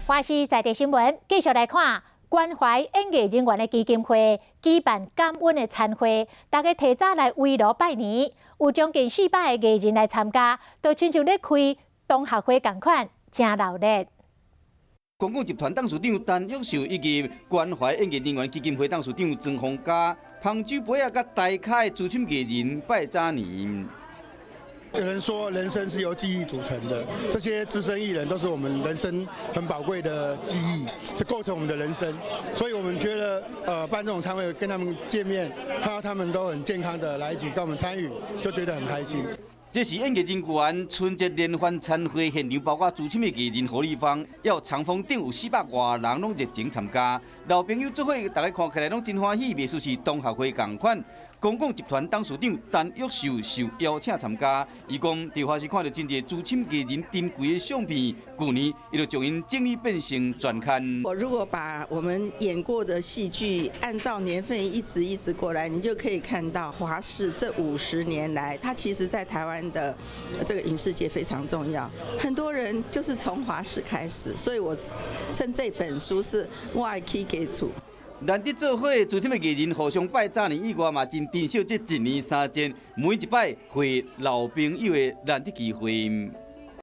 華視在地新聞繼續來看，關懷演藝人員的基金會舉辦感恩的餐會，大家提早來圍爐拜年，有將近400個藝人來參加，都親像咧開同學會仝款，誠熱鬧。公共集團董事長陳玉秀以及關懷演藝人員基金會董事長莊宏嘉，捧酒杯仔佮大咖的資深藝人拜早年。有人說人生是由記憶組成的，這些資深藝人都是我們人生很寶貴的記憶，就構成我們的人生。所以我們覺得，辦這種餐會跟他們見面，看到他們都很健康的來一起跟我們參與，就覺得很開心。這是演藝人員春節聯歡餐會現場，包括資深的藝人何立芳，還有長風頂有400外人攏熱情參加。老朋友做伙，大家看起來攏真歡喜，袂輸是同學會仝款。公共集團董事長陳玉秀受邀請參加，伊講佇華視看著真濟資深藝人珍貴的相片，舊年伊就將𪜶整理變成專刊。我如果把我們演過的戲劇按照年份一直一直過來，你就可以看到華視這50年來，它其實在台灣的這個影視界非常重要。很多人就是從華視開始，所以我稱這本書是我的起家厝。難得做伙，資深的藝人互相拜早年以外，嘛真珍惜這一年三節，每一擺會老朋友的難得機會。